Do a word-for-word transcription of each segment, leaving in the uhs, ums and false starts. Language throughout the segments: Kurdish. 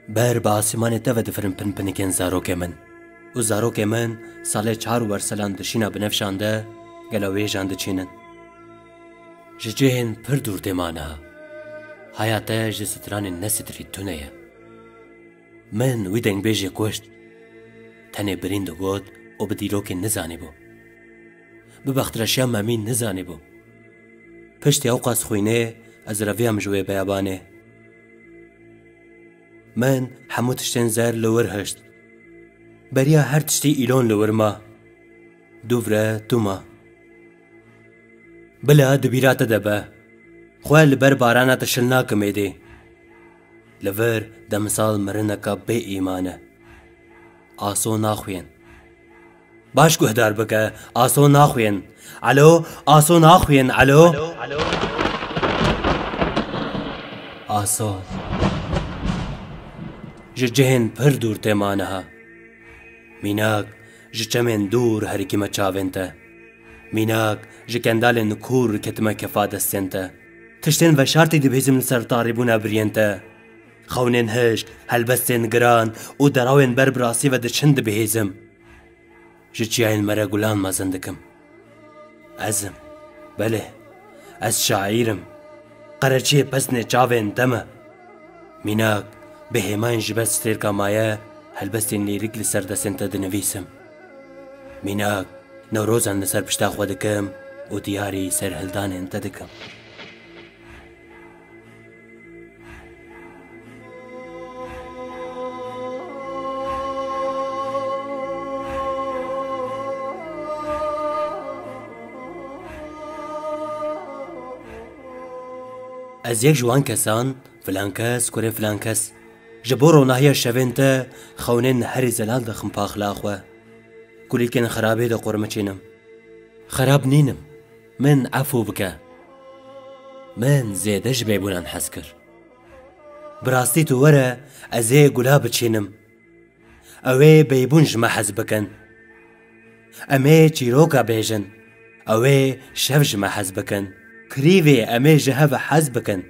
Ber bi asîmanê te ve difirin pinpinikên zarokê min. Û zarokê min salê çar werselan dişîna binevşan de gelo wêjan diçînin. Ji cihên pir dûr tê ma niha. Haya te ji stranên nesitirî tune ye. Min wî dengbêjê kuşt. Tenê birîn digot û bi dîrokê nizanîbû. Bi bextreşiya Memî nizanîbû. Piştî ewqas xwînê ez reviyam ji wê beyabanê. Min hemû tiştên zer li wir hişt. Beriya her tiştî îlon li wir ma. Dûvre tu ma. Bila di bîra te de be. Xwe li ber barana te şil nakim êdî. Li vir demsal mirineka bê îman e. Aso naxuyên. Baş guhdar bike, aso naxuyên. Alo, aso naxuyên, alo. Aso. Ji cihên pir dûr tê ma niha. Mînak, ji çemên dûr herikîme çavên te. Mînak, ji kendalên kûr ketime kefa destên te. Tiştên veşartî dibihîzim li ser tarîbûna biriyên te. Xewnên hişk, helbestên giran û derawên ber bi rastî ve diçin dibihîzim. Ji çiyayên me re gulan mezin dikim. Ez im. Belê, ez şaîr im. Qereçiyê pesnê çavên te me. Mînak, bi hêmayên ji ber stêrka maye, helbestên lîrîk li ser destên te dinivîsim. Mînak, newrozan li ser pişta xwe dikim û diyarî serhildanên te dikim. Ez yek ji wan kesan, filan kes, kurê filan kes, ji bo ronahiya şevên te xewnên herî zelal dixim paxila xwe. Kulîlkên xerabê de qurmiçînim. Xerab nînim. Min efû bike. Min zêde ji bêbûnan hez kir. Bi rastî tu were, ez ê gula biçînim. Ew ê beybûn ji me hez bikin. Em ê çîroka bêjin. Ew ê şev ji me hez bikin. Kirîvê em ê ji hev hez bikin.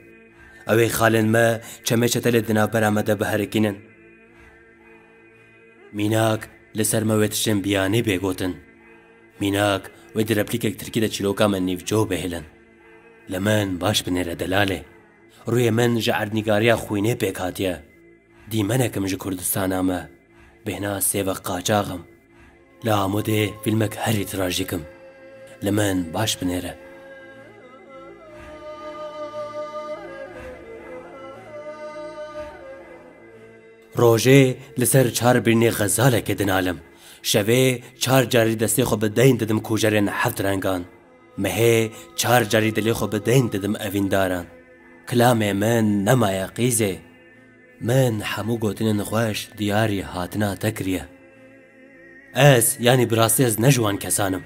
Ew ê xalên me çemê çetelê di navbera me de biherikînin. Mînak, li ser me wê tiştên biyanî bê gotin. Mînak, wê di replîkek tirkî de çîroka me nîvco bihêlin. Li min baş binêre delalê. Rûyê min ji erdnîgariya xwînê pêk hatiye. Dîmenek im ji Kurdistana me. Bêhna sêvek qaçax im. Li Amûdê fîlmek herî trajîk im. Li min baş binêre. Rojê li ser çar birînê xezalekê dinalim. Şevê çar carî destê xwe bi deyn didim kujerên heft rengan. Mehê çar carî dilê xwe bi deyn didim evîndaran. Kilamê min nemaye qîzê. Min hemû gotinên xweş diyarî hatina te kiriye. Ez, yanî bi rastî ez ne ji wan kesan im.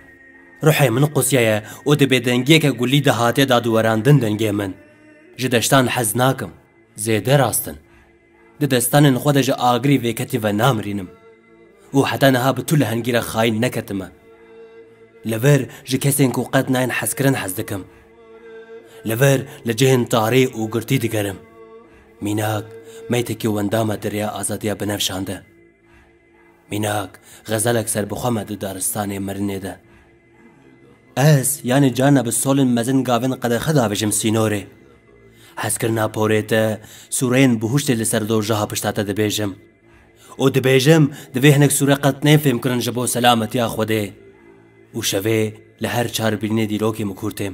Ruhê min qusiyaye û di bêdengiyeke gulî de hatiye dadûwerandin dengê min. Ji deştan hez nakim. Zêde rast in. Di destanên xwe de ji agirî vêketî ve namirînim. Û heta niha bi tu lehengî re xayîn neketime. Li vir ji kesên ku qet nayên hezkirin hez dikim. Li vir li cihên tarî û girtî digerim. Mînak, meytekî wenda me di rêya azadiya binevşan de. Mînak, xezalek serbixwe me di daristanê mirinê de. Ez, yanî carna bi solên mezin gavên qedexe davêjim sînorê. Hezkirina porê te, sûreyên bihuştê li ser dojaha pişta te dibêjim. Û dibêjim, divê hinek sûre qet nên fêmkirin ji bo selametiya Xwedê. Û şevê li her çar birînê dîrokê min kûr têm.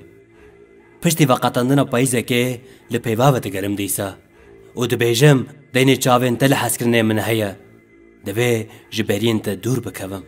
Piştî veqetandina payîzekê li peyva ve digerim dîsa. Û dibêjim, deynê çavên te li hezkirinê min heye. Divê ji beriyên te dûr bikevim.